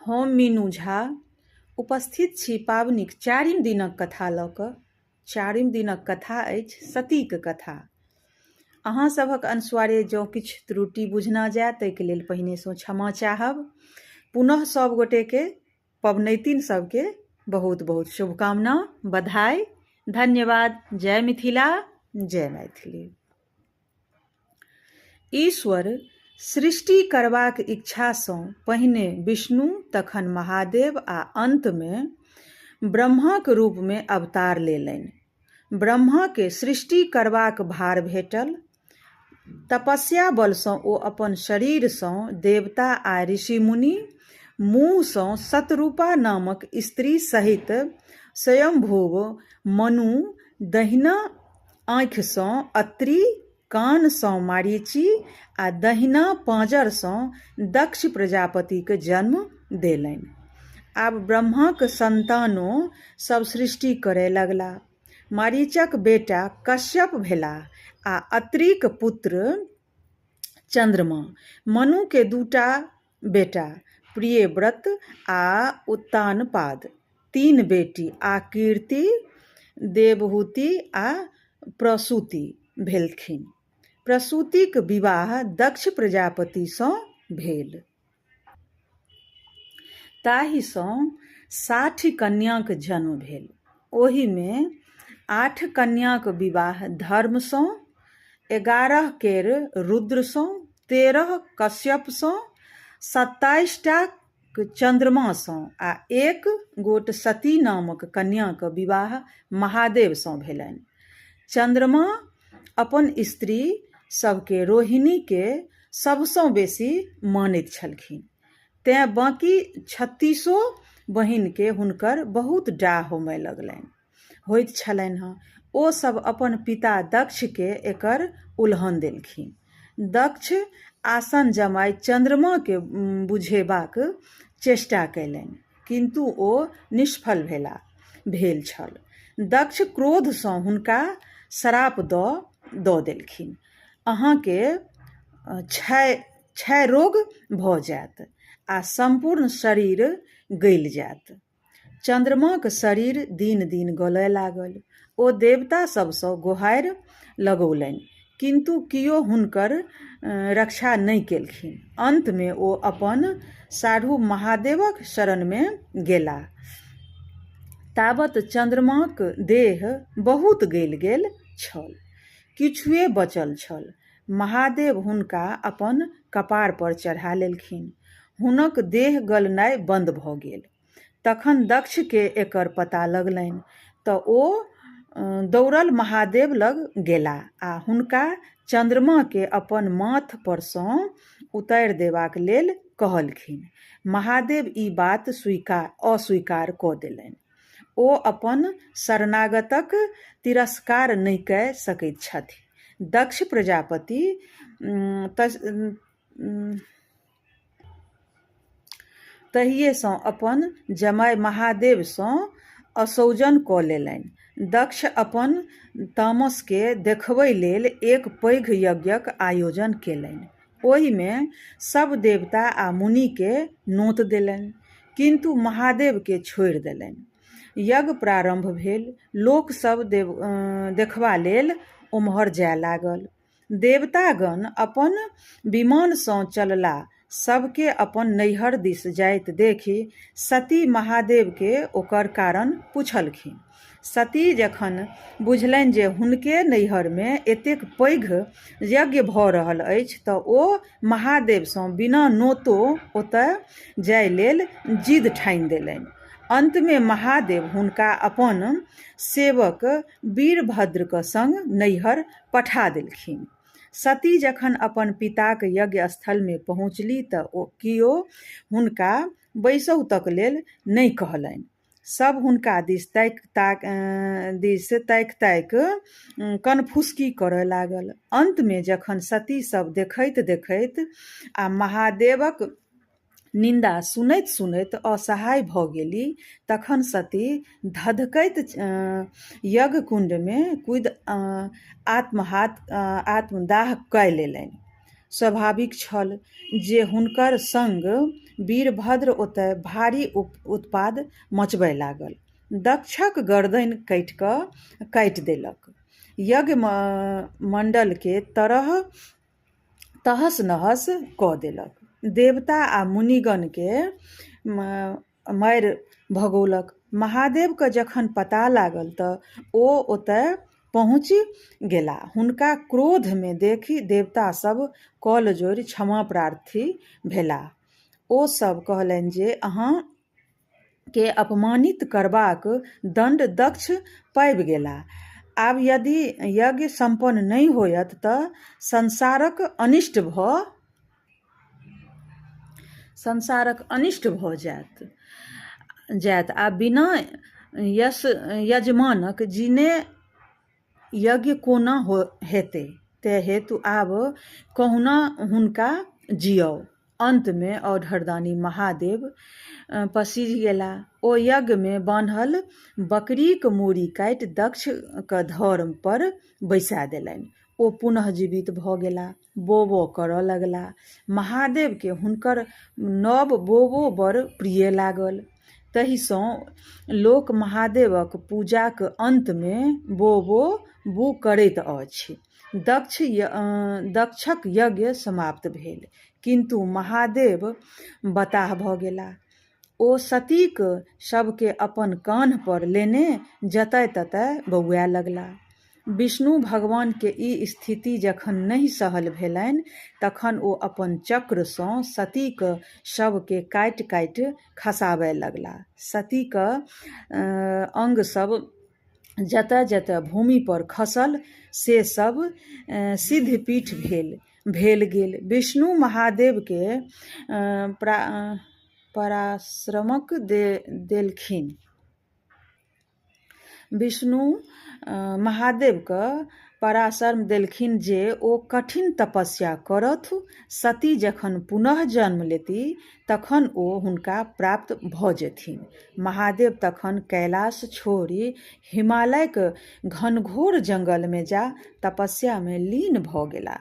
हम मीनू झा उपस्थित छी पाबनिक चारिम दिनक कथा लऽ कऽ। चारिम दिनक कथा अछि सतीक कथा। अहाँ सभक अनुस्वारे जँ किछु त्रुटि बुझना जाय ताहिके लेल पहिनेसँ क्षमा चाहब। पुनः सभ गोटेके पबनैतिन सबके बहुत बहुत शुभकामना, बधाई, धन्यवाद। जय मिथिला, जय मैथिली। ईश्वर सृष्टि करबाक इच्छासँ पहिने विष्णु, तखन महादेव आ अन्तमे ब्रह्माक रूपमे अवतार लेलनि। ब्रह्माकेँ सृष्टि करबाक भार भेटल। तपस्या बलसँ ओ अपन शरीरसँ देवता आ ऋषि-मुनि, मुँहसँ शतरूपा नामक स्त्री सहित स्वयंभुव मनु, दहिना आँखिसँ अत्रि, कानसँ मारीचि आ दहिना पाँजरसँ दक्ष प्रजापतिक जन्म देलनि। आब ब्रह्माक सन्तानो सभ सृष्टि करय लगला। मारीचक बेटा कश्यप भेलाह आ अत्रिक पुत्र चन्द्रमा। मनुकेँ दूटा बेटा प्रियव्रत आ उत्तानपाद, तीन बेटी आकीर्ति, देवहूति आ प्रसूति भेलखिन। प्रसूतिक विवाह दक्ष प्रजापतिसँ भेल। ताहिसँ 60 कन्याक जन्म भेल। ओहिमे आठ कन्याक विवाह धर्मसँ, 11 केर रुद्रसँ, 13 कश्यपसँ, 27 टा चन्द्रमासँ आ एक गोट सती नामक कन्याक विवाह महादेवसँ भेलनि। चन्द्रमा अपन स्त्री सभकेँ रोहिणीकेँ सभसँ बेसी मानैत छलखिन। तेँ बाँकी छत्तीसो बहिनकेँ हुनकर बहुत डाह होमय लगलनि। होइत छलन्हि। ओ सभ अपन पिता दक्षकेँ एकर उलहन देलखिन। दक्ष आसन जमाय चन्द्रमाकेँ बुझेबाक चेष्टा कयलनि, किन्तु ओ निष्फल भेल छल। दक्ष क्रोधसँ हुनका श्राप दऽ देलखिन, अहाँकेँ क्षय रोग भऽ जायत आ सम्पूर्ण शरीर गलि जायत। चन्द्रमाक शरीर दिन-दिन गलय लागल। ओ देवता सभसँ गोहारि लगौलनि, किन्तु कियो हुनकर रक्षा नहि केलखिन। अन्तमे ओ अपन साढ़ू महादेवक शरणमे गेलाह। ताबत चन्द्रमाक देह बहुत गलि गेल छल। किछुए बचल छल। महादेव हुनका अपन कपार पर चढ़ा लेलखिन। हुनक देह गलनाइ बन्द भऽ गेल। तखन दक्षकेँ एकर पता लगलनि तँ ओ दौड़ल महादेव लग गेलाह आ हुनका चन्द्रमाकेँ अपन माथ परसँ उतारि देबाक लेल कहलखिन। महादेव ई बात अस्वीकार कऽ देलनि। ओ अपन शरणागतक तिरस्कार नहि कए सकैत छथि। दक्ष प्रजापति तहिएसँ अपन जमाय महादेवसँ असौजन कऽ लेलनि। दक्ष अपन तामसकेँ देखबै लेल एक पैघ यज्ञक आयोजन केलनि। ओहिमे सभ देवता आ मुनिकेँ नोत देलनि, किन्तु महादेवकेँ छोड़ि देलनि। यज्ञ प्रारम्भ भेल। लोक सभ देखबा लेल ओम्हर जाय लागल। देवतागण अपन विमानसँ चलला सभकेँ अपन नैहर दिस जाइत देखि सती महादेवकेँ ओकर कारण पुछलखिन। सती जखन बुझलनि जे हुनके नैहरमे एतेक पैघ यज्ञ भऽ रहल अछि तँ ओ महादेवसँ बिना नोतो ओतए जाए लेल जिद ठानि देलनि। अन्तमे महादेव हुनका अपन सेवक वीरभद्रक संग नैहर पठा देलखिन। सती जखन अपन पिताक यज्ञ स्थलमे पहुँचली तँ कियो हुनका बैसहु तक लेल नहि कहलनि। सभ हुनका दिस ताकि-ताकि कनफुसकी करय लागल। अन्तमे जखन सती सभ देखैत-देखैत आ महादेवक निन्दा सुनैत-सुनैत असहाय भऽ गेली तखन सती धधकैत यज्ञकुण्डमे कूदि आत्मदाह कय लेलनि। स्वाभाविक छल जे हुनकर संग वीरभद्र ओतय भारी उत्पात मचबय लागल। दक्षक गरदनि काटि देलक। यज्ञ मंडलके तहस-नहस कऽ देलक। देवता आ मुनिगणके मारि भगौलक। महादेवके जखन पता लागल तऽ ओ ओतय पहुँचि गेलाह। हुनका क्रोधमे देखि देवता सभ कऽल जोड़ि क्षमाप्रार्थी भेलाह। ओ सभ कहलनि जे अहाँ के अपमानित करबाक दण्ड दक्ष पाबि गेलाह। आब यदि यज्ञ सम्पन्न नहि होयत तऽ संसारक अनिष्ट भऽ जायत आ बिना यजमानक जीने यज्ञ कोना हेतै, तें हेतु आब कहुना हुनका जिआउ। अंत मे औढरदानी महादेव पसीज गेलाह। ओ यज्ञ मे बान्हल बकरीक मूड़ी काटि दक्षक धड़ पर बैसा देलनि। ओ पुनः जीवित भऽ गेलाह। बो-बो करय लगलाह। महादेव के हुनकर नव बो-बो बड़ प्रिय लागल। ताहि सँ लोक महादेवक पूजाक अंत मे बो-बो बू करैत अछि। दक्षक यज्ञ समाप्त भेल, किन्तु महादेव बताह भऽ गेलाह। ओ सतीक शवकेँ अपन कान्ह पर लेने जतय-ततय बौआय लगलाह। विष्णु भगवान के ई स्थिति जखन नहि सहल भेलनि तखन ओ अपन चक्र सँ सतीक शव के काटि-काटि खसाबय लगलाह। सतीक अंग सब जतय-जतय भूमि पर खसल से सब सिद्धपीठ भेल गेल। विष्णु महादेव के पराश्रमक देलखिन। विष्णु महादेवकेँ पराशर्म देलखिन जे ओ कठिन तपस्या करथु, सती जखन पुनः जन्म लेती तखन ओ हुनका प्राप्त भऽ जेथिन। महादेव तखन कैलाश छोड़ि हिमालयक घनघोर जंगलमे जा तपस्यामे लीन भऽ गेलाह।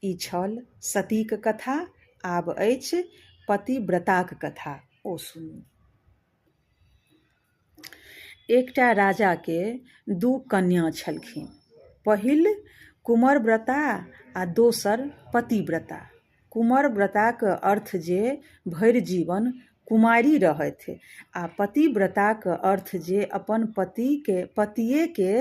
ई छल सतीक कथा, आब अछि पतिव्रताक कथा, ओ सुनू। एकटा राजाके दू कन्या छलखिन। पहिल कुमरव्रता आ दोसर पतिव्रता। कुमरव्रताक अर्थ जे भरि जीवन कुमारि रहथि आ पतिव्रताक अर्थ जे अपन पतिएके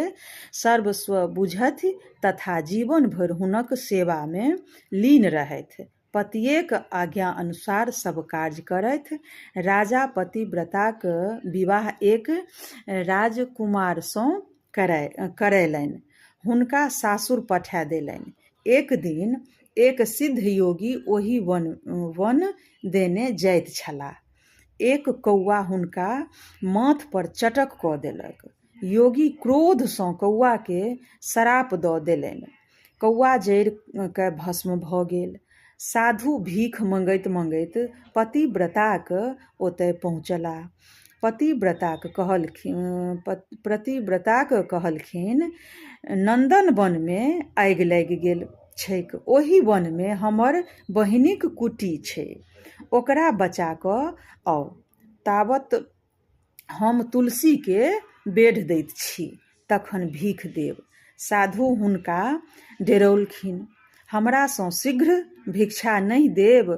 सर्वस्व बुझथि तथा जीवन भरि हुनक सेवामे लीन रहथि। पतिएक आज्ञा अनुसार सब कार्य करथि। राजा पतिव्रताक विवाह एक राजकुमारसँ करैलनि। हुनका सासुर पठा देलनि। एक दिन एक सिद्ध योगी ओही वन देने जाइत छलाह। एक कौआ हुनका माथ पर चटक कऽ देलक। योगी क्रोधसँ कौआकेँ सराप दऽ देलनि। कौआ जरि कए भस्म भऽ गेल। साधु भीख मँगैत-मँगैत पतिव्रताक ओतय पहुँचलाह। पतिव्रताक कहलखिन, नंदन वन मे आगि लागि गेल छैक। ओहि वन मे हमर बहिनिक कुटी छै। ओकरा बचा कऽ आउ। ताबत हम तुलसीके बेढ़ दैत छी, तखन भीख देब। साधु हुनका डेरौलखिन, हमरासँ शीघ्र भिक्षा नहि देब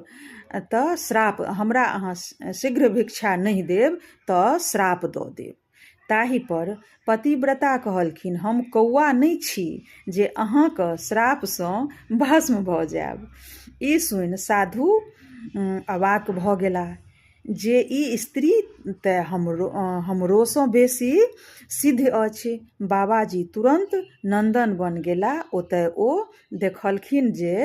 तऽ श्राप हमरा अहाँ शीघ्र भिक्षा नहि देब तऽ श्राप दऽ देब। ताहि पर पतिव्रता कहलखिन, हम कौआ नहि छी जे अहाँक श्रापसँ भस्म भऽ जायब। ई सुनि साधु अवाक भऽ गेलाह। जे ई स्त्री तऽ हमरोसँ बेसी सिद्ध अछि। बाबाजी तुरन्त नन्दन वन गेलाह। ओतय ओ देखलखिन जे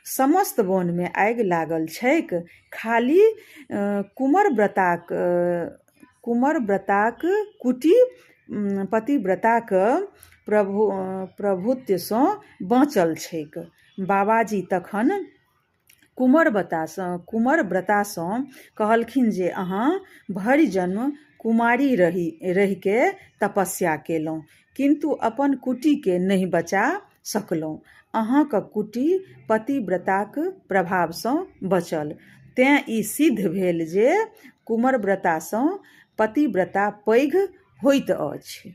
समस्त वनमे आगि लागल छैक। खाली कुमरव्रताक कुटी पतिव्रताक प्रभुत्वसँ बाँचल छैक। बाबाजी तखन कुमरव्रतासँ कहलखिन जे अहाँ भरि जन्म कुमारि रहिके तपस्या केलहुँ, किन्तु अपन कुटीके नहि बचा सकलहुँ। अहाँक कुटी पतिव्रताक प्रभावसँ बचल। तेँ ई सिद्ध भेल जे कुमरव्रतासँ पतिव्रता पैघ होइत अछि।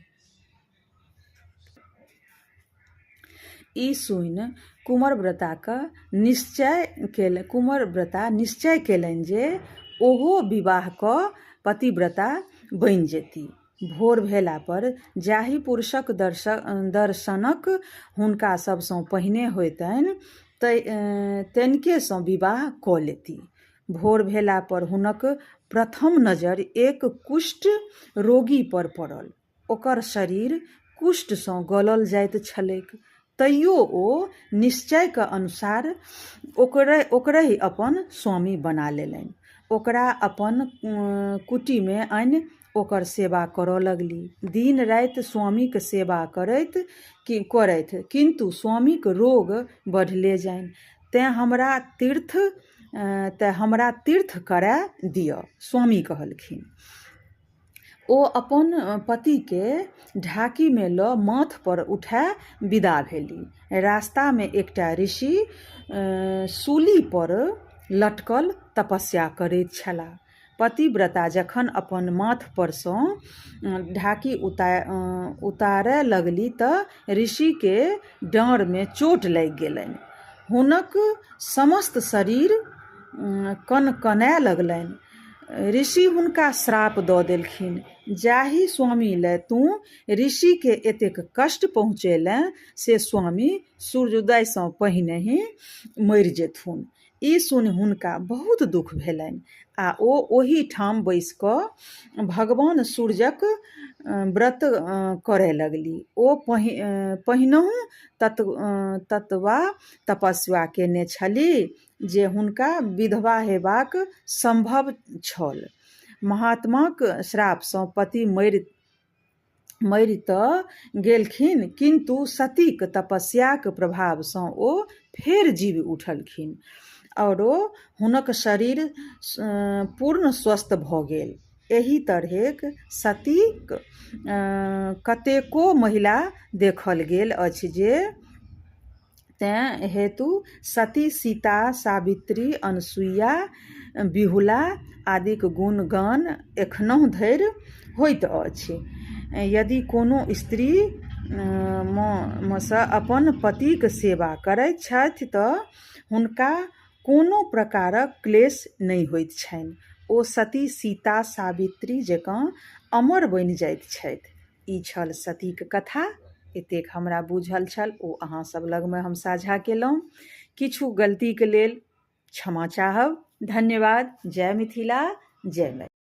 ई सुनि कुमरव्रताक निश्चय कुमरव्रता निश्चय केलनि जे ओहो विवाह कऽ पतिव्रता बनि जेती। भोर भेला पर जाहि पुरुषक दर्शनक हुनका सभसँ पहिने होयतनि तनिकेसँ विवाह कऽ लेती। भोर भेला पर हुनक प्रथम नजरि एक कुष्ठ रोगी पर पड़ल। ओकर शरीर कुष्ठसँ गलल जाइत छलैक। तैयो ओ निश्चयक अनुसार ओकरहि अपन स्वामी बना लेलनि। ओकरा अपन कुटीमे आनि ओकर सेवा करऽ लगली। दिन-राति स्वामीक सेवा करथि, किन्तु स्वामीक रोग बढ़ले जाइन। तेँ हमरा तीर्थ करए दिअ, स्वामी कहलखिन। ओ अपन पतिकेँ ढाकीमे लऽ माथ पर उठा विदा भेलीह। रास्तामे एकटा ऋषि सूली पर लटकल तपस्या करैत छलाह। पतिव्रता जखन अपन माथ परसँ ढाकी उतारय लगली तऽ ऋषिकेँ डाँड़मे चोट लागि गेलनि। हुनक समस्त शरीर कनकनाय लगलनि। ऋषि हुनका श्राप दऽ देलखिन, जाहि स्वामी लए तूँ ऋषिकेँ एतेक कष्ट पहुँचेलेँ से स्वामी सूर्योदयसँ पहिनहि मरि जेथुन। ई सुनि हुनका बहुत दुख भेलनि आ ओ ओही ठाम बैसि कऽ भगवान सूर्यक व्रत करय लगली। ओ पहिनहुँ ततबा तपस्या केने छली जे हुनका विधवा हेबाक संभव छल। महात्माक श्रापसँ पति मरि तऽ गेलखिन किन्तु सतीक तपस्याक प्रभावसँ ओ फेर जीबि उठलखिन आओर हुनक शरीर पूर्ण स्वस्थ भऽ गेल। एहि तरहेक सतीक कतेको महिला देखल गेल अछि जे तेँ हेतु सती सीता, सावित्री, अनसूया, बिहुला आदिक गुणगान एखनहुँ धरि होइत अछि। यदि कोनो स्त्री मोनसँ अपन पतिक सेवा करैत छथि तँ हुनका कोनो प्रकारक क्लेश नहि होइत छनि। ओ सती सीता, सावित्री जकाँ अमर बनि जाइत छथि। ई छल सतीक कथा। एतेक हमरा बूझल छल ओ अहाँ सब लगमे हम साझा केलहुँ। किछु गलतीक लेल क्षमा चाहब। धन्यवाद। जय मिथिला, जय मैथिली।